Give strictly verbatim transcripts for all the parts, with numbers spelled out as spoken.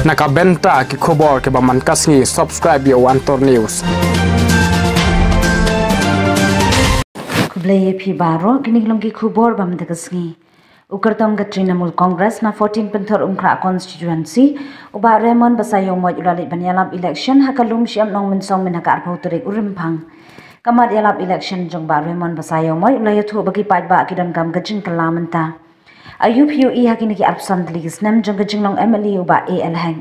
Na ka bynta ki khubor kiba man ka sngi, subscribe ïa u Antor News. Khublei ïa phi baroh, kine ki long ki khubor ba mynta ka sngi. U kyrtong ka Trinamool Congress na fourteen Pynthorumkhrah constituency, u Bah Raymond Basaiawmoit u la leit ban ïalap election ha ka lum Shyiap Nongmynsong mynhynnin ka arphew tarik u Rymphang. Ka mat ïalap election jong Bah Raymond Basaiawmoit u la ïathuh ba ki paidbah ki donkam ka jingkylla mynta. Aïu phi ïohi ha kine ki arphew san tylli ki snem jong ka jinglong M L A u Bah A L Hek.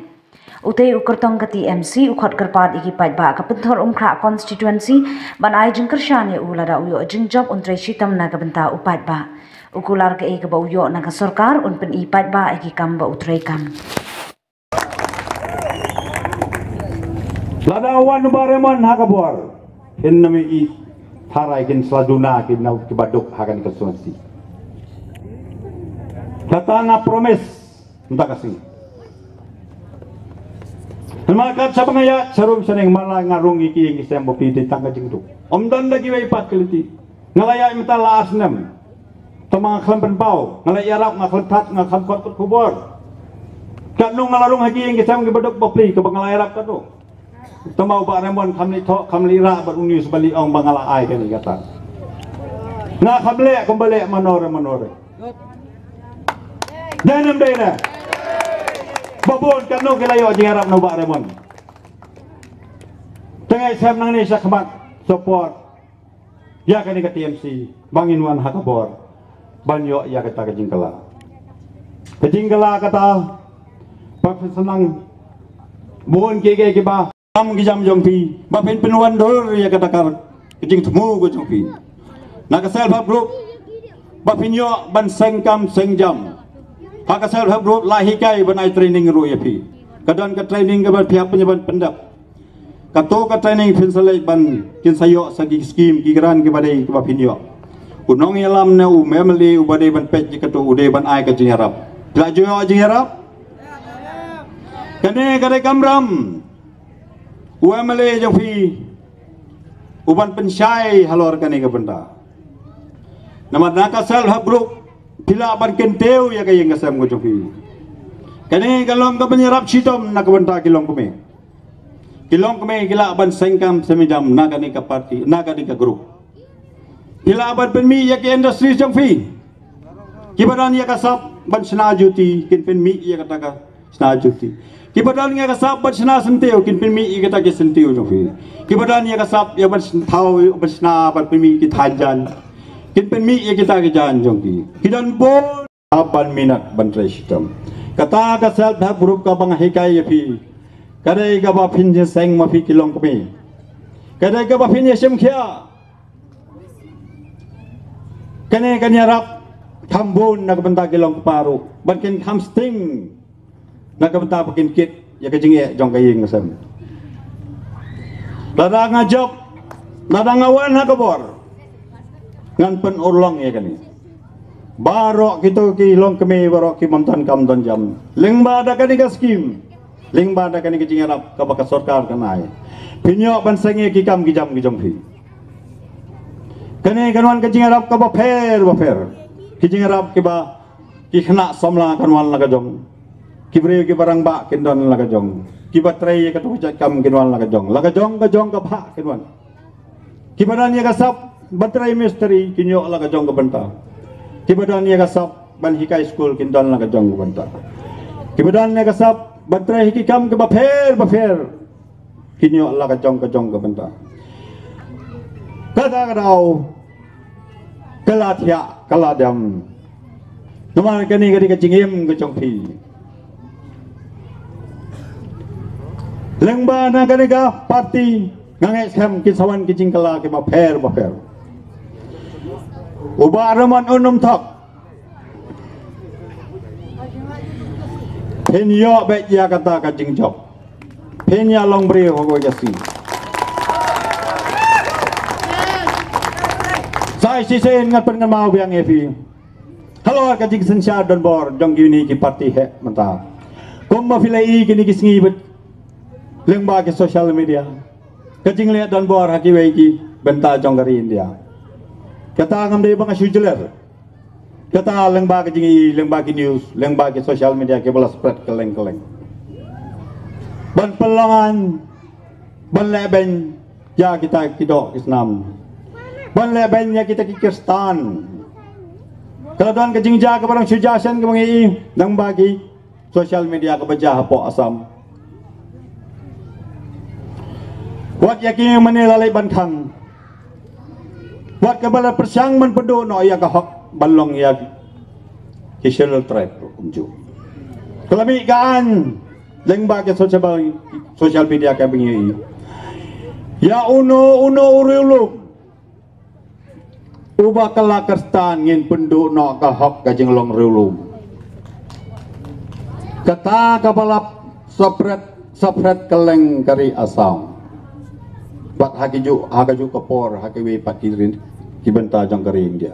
Utei u kyrtong ka T M C u khot kyrpad ïa ki paidbah ka Pynthorumkhrah constituency ban ai jingkyrshan ïa u lada u ïoh jingjop un trei shitom na ka bynta u paidbah. U kular kaei kaba u ïoh na ka sorkar un pyni paidbah ïa ki kam ba u treikam. Lada wan u Bah Raymond ha ka bor, phin nym ïohi tharai kin sa duna ki nau kiba duk ha kane ka constituency. Kata nga promise mynta ka sngi. Namar kat shaba nga ïaid sharum shaneng, ma la nga rung ïa ki ïing ki sem ba phi dei tang ka jingduk. Ym don da kiwei pat ki lynti. Nga la ïaid mynta la ar snem. Tangba nga khlem pynpaw, nga la ïarap, nga khlem that, nga khlem khot khubor. Katno nga la rung ha ki ïing ki sem kiba duk ba pli kaba nga la ïarap katno. Tangba u Bah Raymond kam leit thoh, kam leit rah bad u news ba leit ong ba nga la ai kane kata. Nga kam leh kumba leh mano re mano re. Dei ne ym dei ne? Ba bun katno ki la ïoh jingïarap na u Bah Raymond. Te nga ïashem nangne shakhmat support ïa kane ka T M C ba ngin wan ha ka bor ban ïoh ïa kata ka jingkylla. Ka jingkylla kata ba phin sa nang bun kiei kiei kiba kam ki jam jong phi ba phin pynwandur ïa kata ka jingthmu ka jong phi. Na ka self help group ba phin ïoh ban seng kam seng jam. Ha ka self help group la hikai ban ai training ruh ïa phi. Ka don ka training kaba phi hap ban pyndep. Kato ka training phin sa leit ban kin sa ïoh sa ki skim ki grant kiba dei kiba phin ïoh. U nongïalam ne u M L A uba dei ban peit ïa kato u dei ban ai ka jingïarap. Phi la ju ïoh jingïarap? Kane ka dei kamram u M L A jong phi u ban pynshai halor kane ka bynta. Namar na ka self help group phi lah ban kyntiew ïa ka ïing ka sem ka jong phi. Kane ka long ka ban ïarap shitom na ka bynta ki longkmie. Ki longkmie ki lah ban seng kam seng jam na kane ka party, na kane ka group. Ki lah ban pynmih ïa ki industry jong phi. Kiba don ïa ka sap ban shna juti kin pynmih ïa kata ka shna juti. Kiba don ïa ka sap ban shna syntiew kin pynmih ïa kata ki syntiew jong phi. Kiba don ïa ka sap ïa ban shna, ban pynmih ki thaiñ jaiñ kin pynmih ïa kita ki jaiñ jong ki. Ki don bun ban minot ban trei shitom. Kata ka self help group kaba nga hikai ïa phi, ka dei kaba phin ïaseng ma phi ki longkmie. Ka dei kaba phin ïashim khia. Kane kan ïarap kham bun na ka bynta ki longkpa ruh ban kin kham sting na ka bynta ba kin kit ïa ka jingeh jong ka ïing ka sem. Lada nga jop, lada nga wan ha ka bor, ngan pynurlong ïa kane. Baroh kito ki longkmie, baroh ki bym don kam don jam, lyngba da kane ka skim, lyngba da kane ka jingïarap kaba ka sorkar kan ai, phin ïoh ban seng ïa ki kam ki jam ki jong phi. Kane kan wan ka jingïarap kaba pher bapher. Ki jingïarap kiba ki khynnah samla kan wan la ka jong. Ki briew kiba rangbah kin don la ka jong. Kiba trei ïa kato ka jait kam kin wan la ka jong. La ka jong ka jong ka bha kin wan. Kiba don ïa ka sap ban trei mistri kin ïoh la ka jong ka bynta. Kiba don ïa ka sap ban hikai skul kin don la ka jong ka bynta. Kiba don ïa ka sap ban trei ha ki kam kiba pher bapher kin ïoh la ka jong ka jong ka bynta. Kata ka daw ka la thiah ka la dem. Namar kane ka dei ka jingim ka jong phi. Lyngba na kane ka party nga ngeit skhem kin sa wan ki jingkylla kiba pher bapher. U Bah Raymond un ym thok. Phin ïoh beit ïa kata ka jingjop. Phin ïa long briew ha kawei ka sngi. Sa shisien ngan pynkynmaw biang ïa phi halor ka jingsynshar donbor jong kine ki party heh mynta. Kumba phi la i kine ki sngi bad lyngba ki social media, ka jingleh donbor ha kiwei ki bynta jong ka ri India. Kata ngam dei ba nga shu jler. Kata lyngba ka jingi, lyngba ki news, lyngba ki social media kiba la spread kylleng kylleng. ban pynlong ban leh beiñ ïa kita ki doh ki snam, ban leh beiñ ïa kita ki Khristan. Ka la don ka jingjia kaba dang shu jia shen kaba ngi i nang ba ki social media kaba jia hapoh Assam. Wat ïa ki mane la leh ban khang, wat kaba la pyrshang ban pynduh noh ïa ka hok ban long ïa ki Scheduled Tribe kumjuh. Ka la mih ka aiñ lyngba ki social, social media kaba ngi i. Ïa uno uno u riewlum uba kylla Khristan ngin pynduh noh ka hok ka jinglong riewlum. Kata kaba la sapret sapret kylleng ka ri Assam. Bad ha kajuh, ha kajuh ka por, ha kiwei pat ki ri, ki bynta jong ka ri India.